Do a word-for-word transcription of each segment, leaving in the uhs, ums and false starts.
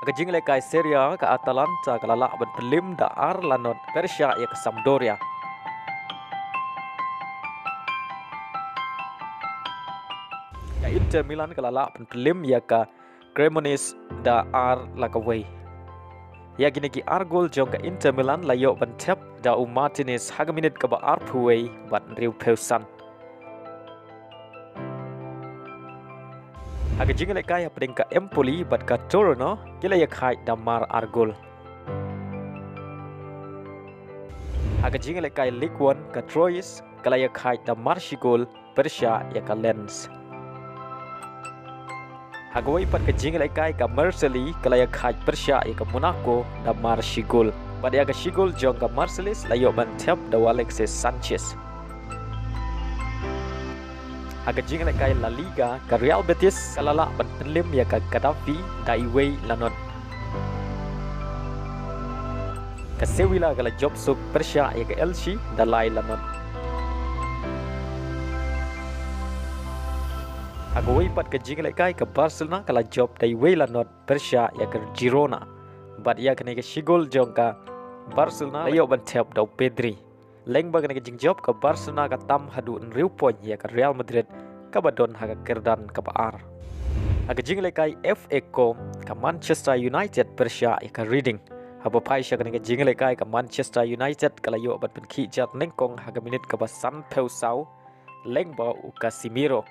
Ha ka jingïalehkai Serie A, ka Atalanta ka la lah ban pynliem da ar la not pyrshah ïa ka Sampdoria. Ka Inter Milan ka la lah ban pynliem ïa ka Cremonese da ar la kawei. Ïa kine ki ar gol jong ka Inter Milan la ïoh ban thep da u Martinez ha ka minit kaba arphew wei bad hynriewphew san. Ha ka jingïalehkai hapdeng ka Empoli bad ka Torino, ki la ïakhaid da mar ar gol. Ha ka jingïalehkai Ligue One, ka Troyes ka la ïakhaid da mar shi gol pyrshah ïa ka Lens. Ha kawei pat ka jingïalehkai, ka Marseille ka la ïakhaid pyrshah ïa ka Monaco da mar shi gol. Bad ïa ka shi gol jong ka Marseille la ïoh ban thep da u Alexis Sanchez. Ha ka jingïalehkai La Liga, ka Real Betis ka la lah ban pynliem ïa ka Getafe da iwei la not. Ka Sevilla ka la jop suk pyrshah ïa ka Elche da lai la not. Ha kawei pat ka jingïalehkai, ka Barcelona ka la jop da iwei la not pyrshah ïa ka Girona. Bad ïa kane ka shi gol jong ka Barcelona la ïoh ban thep da u Pedri. Lyngba kane ka jingjop, ka Barcelona ka tam haduh hynriew point ïa ka Real Madrid kaba don ha ka kyrdan kaba ar. Ha ka jingïalehkai F A Cup, ka Manchester United pyrshah ïa ka Reading. Haba phai sha kane ka jingïalehkai, ka Manchester United ka la ïoh ban pynkhih jar nyngkong ha ka minit kaba sanphew saw lyngba u Casemiro.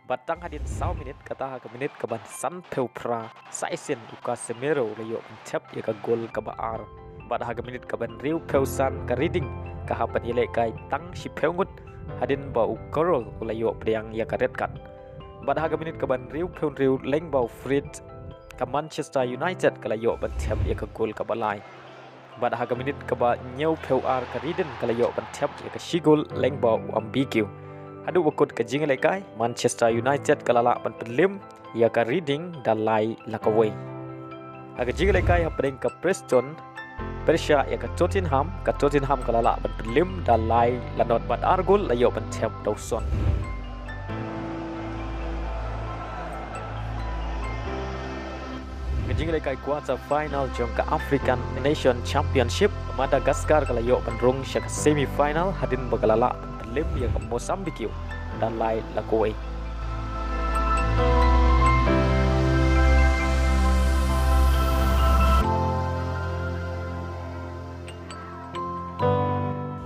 Bad tang hadien saw minit, kata ha ka minit kaba sanphew phra, sa shisien u Casemiro u la ïoh ban thep ïa ka gol kaba ar. Bad ha ka minit kaba hynriewphew san, ka Reading ka hap ban ïalehkai tang shiphew ngut hadien ba u Carroll u la ïoh pdiang ïa ka red card. Bad ha ka minit kaba hynriewphew hynriew lyngba u Fred, ka Manchester United ka la ïoh ban thep ïa ka gol kaba lai. Bad ha ka minit kaba hynñiewphew ar, ka Reading ka la ïoh ban thep ïa ka shi gol lyngba u Mbeumo. Haduh ba kut ka jingïalehkai, Manchester United ka la lah ban pynliem ïa ka Reading da lai la kawei. Ha ka jingïalehkai hapdeng ka Preston pyrshah ïa ka Tottenham, ka Tottenham ka la lah ban pynliem da lai la not bad ar gol la ïoh ban thep da u Son. Ka jingïalehkai quarter final jong ka African Nation Championship, Madagascar ka la ïoh ban rung sha ka semi final hadien ba ka la lah ban pynliem ïa ka Mozambique da lai la kawei.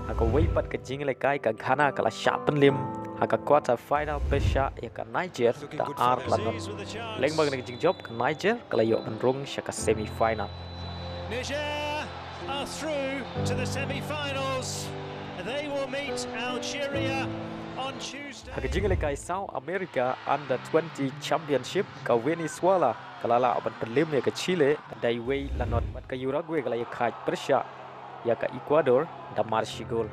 Ha kawei pat ka jingïalehkai, ka Ghana ka la shah pynliem ha ka quarter final pyrshah ïa ka Niger da ar la not. Lyngba kane ka jingjop, ka Niger ka la ïoh ban rung sha ka semi final. Niger are through to the semi-finals. They will meet Algeria on Tuesday. Ha ka jingïalehkai South America Under twenty Championship, ka Venezuela ka la lah ban pynliem ïa ka Chile da iwei la not, bad ka Uruguay ka la ïakhaid pyrshah ïa ka Ecuador da mar shi gol.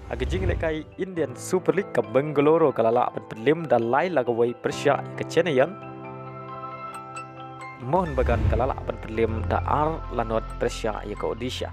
Ha ka jingïalehkai Indian Super League, ka Bengaluru ka la lah ban pynliem da lai la kawei pyrshah ïa ka Chennaiyin. Mohun Bagan ka la lah ban pynliem da ar la not pyrshah ïa ka Odisha.